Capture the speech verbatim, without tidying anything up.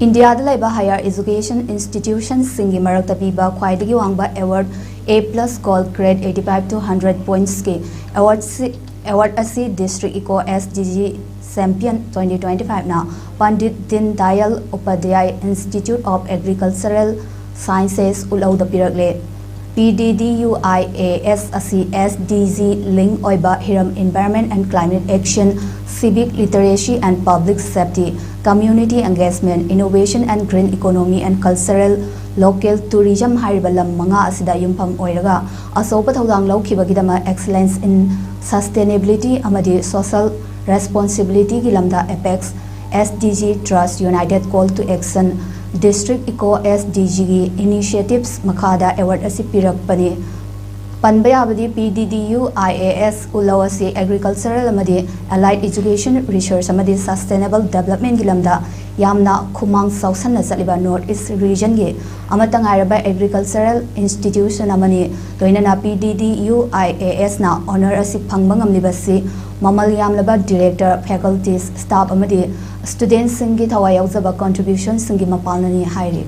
ꯏꯟꯗꯤꯌꯥꯗ ꯂꯩꯕ higher education institutionꯁꯤꯡꯒꯤ ꯃꯔꯛꯇ ꯄꯤꯕ ꯈ꯭ꯋꯥꯏꯗꯒꯤ ꯋꯥꯡꯕ award A plus Gold Grade eighty five to hundred pointsꯀꯤ award ꯑꯁꯤ District Eco SDG Champion twenty twenty fiveꯅ Pandit Deen Dayal Upadhyay Institute of Agricultural Sciences, ꯎꯠꯂꯧꯗ ꯄꯤꯔꯛꯂꯦ꯫ PDDUIAS ꯑꯁꯤ SDG link ꯑꯣꯏꯕ ꯍꯤꯔꯝ Environment and Climate Action, Civic Literacy and Public Safety, Community Engagement, Innovation and Green Economy and Cultural, Local Tourism ꯍꯥꯏꯔꯤꯕ ꯂꯝ ꯃꯉꯥ ꯑꯁꯤꯗ ꯌꯨꯝꯐꯝ ꯑꯣꯏꯔꯒ ꯑꯆꯧꯕ ꯊꯧꯗꯥꯡ ꯂꯧꯈꯤꯕꯒꯤꯗꯃꯛ Excellence in Sustainability ꯑꯃꯗꯤ Social Responsibilityꯒꯤ ꯂꯝꯗ Apex SDG Trust United Call to Action District Eco SDGꯒꯤ initiatives ꯃꯈꯥꯗ award ꯑꯁꯤ ꯄꯤꯔꯛꯄꯅꯤ꯫ ꯄꯟꯕ ꯌꯥꯕꯗꯤ PDDUIAS ꯎꯠꯂꯧ ꯑꯁꯤ agricultural ꯑꯃꯗꯤ allied education, research ꯑꯃꯗꯤ sustainable developmentꯀꯤ ꯂꯝꯗ ꯌꯥꯝꯅ ꯈꯨꯃꯥꯡ ꯆꯥꯎꯁꯟꯅ ꯆꯠꯂꯤꯕ North East regionꯒꯤ ꯑꯃꯠꯇ ꯉꯥꯏꯔꯕ agricultural institution ꯑꯃꯅꯤ꯫ ꯂꯣꯏꯅꯅ PDDUIASꯅ honor ꯑꯁꯤ ꯐꯪꯕ ꯉꯝꯂꯤꯕꯁꯤ ꯃꯃꯜ ꯌꯥꯝꯂꯕ director, faculties, staff ꯑꯃꯗꯤ studentꯁꯤꯡꯒꯤ ꯊꯋꯥꯏ ꯌꯥꯎꯖꯕ contributionꯁꯤꯡꯒꯤ ꯃꯄꯥꯜꯅꯅꯤ ꯍꯥꯏꯔꯤ꯫